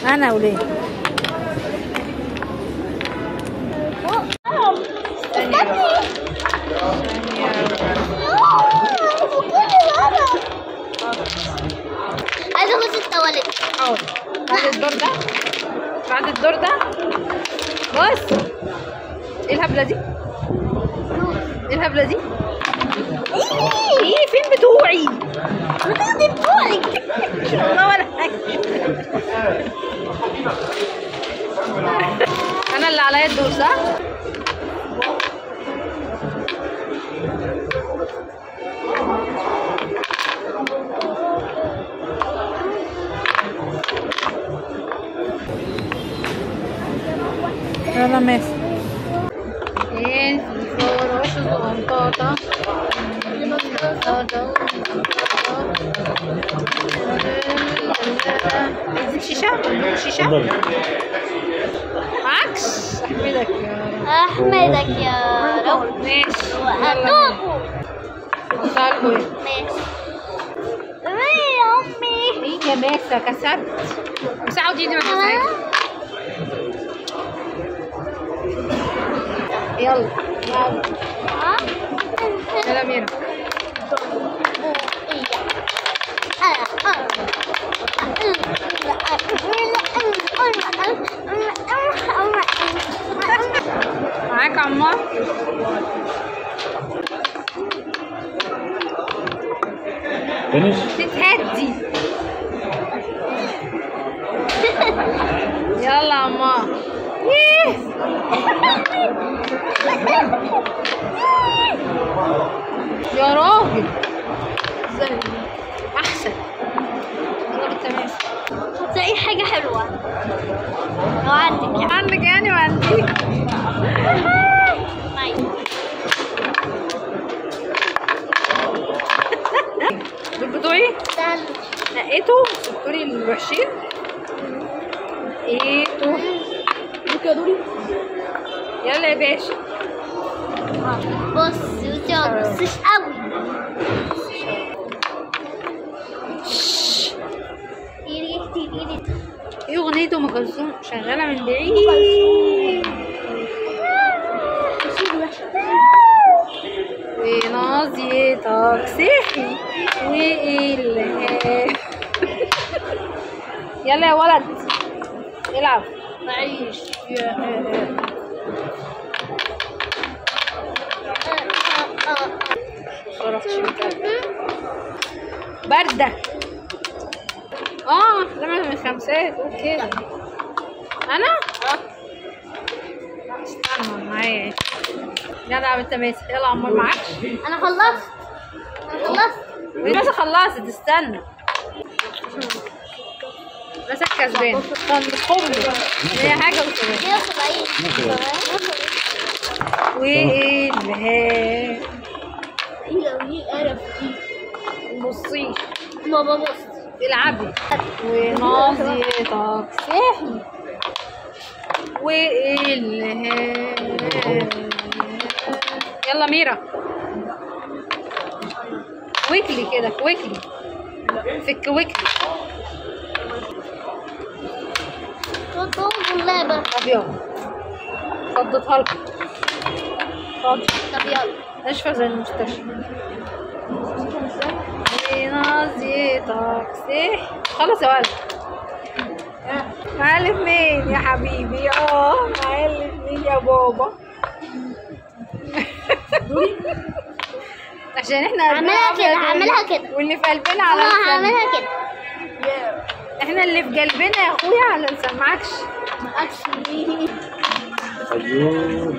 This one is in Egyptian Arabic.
انا وليه؟ عايزه اخش التواليت. حاضر. بعد الدور ده، بعد الدور ده. بص ايه الهبلة دي؟ ايه الهبلة دي؟ ايه فين بتوعي؟ ما تاخدي بتوعك. والله ولا حاجة. انا اللي عليا الدور صح؟ يلا ماشي. ايه في فروش زغنطاطة. عايزين شيشة؟ عندكم شيشة؟ معكش؟ احمدك يا رب، احمدك يا رب. ماشي يلا. تعالوا. ماشي. ايه يا امي؟ ايه يا ماسة كسرت؟ بس عاودي ايدي ما كسرتش. يلا يلا يلا ميرا. معاك عمار؟ تتهدي. يلا عمار. يا راجل احسن. انا تمام. هتلاقي حاجة حلوة لو عندك يعني. عندك يعني وعندي. دول بتوعي؟ نقيته سبتولي الوحشين. نقيته. يا دوري. يلا يا باشا. بص انت ما تبصيش قوي. ايه اغنية ام كلثوم شغالة من بعيد. ونازيتك صحي وإلهام. يلا يا ولد العب. معيش. باردة. لما من خمسات قول كده. انا؟ لا استنى معايا. يلا انت ماسك. يلا عمار معاك. انا خلصت. انا خلصت. بس خلصت استنى. مسك كسبان. خبز. هي حاجة وكمان. 170. وايه الهام؟ ايه القرف دي؟ بصيش. ما ببص. العبي. ونازيتك صحي والهام. يلا ميرا وكلي كده، وكلي فك وكلي. اللعبة. طب يلا فضيتها لكم. طب يلا ناشفة زي المستشفى. ونازيتك صحي. خلص يا ولد. معايا الاتنين يا حبيبي. معايا الاتنين يا بابا. عشان احنا هعملها كده، هعملها كده. واللي في قلبنا على لساننا. هعملها كده. احنا اللي في قلبنا يا اخويا على لساننا. معكش. معكش. ايوه.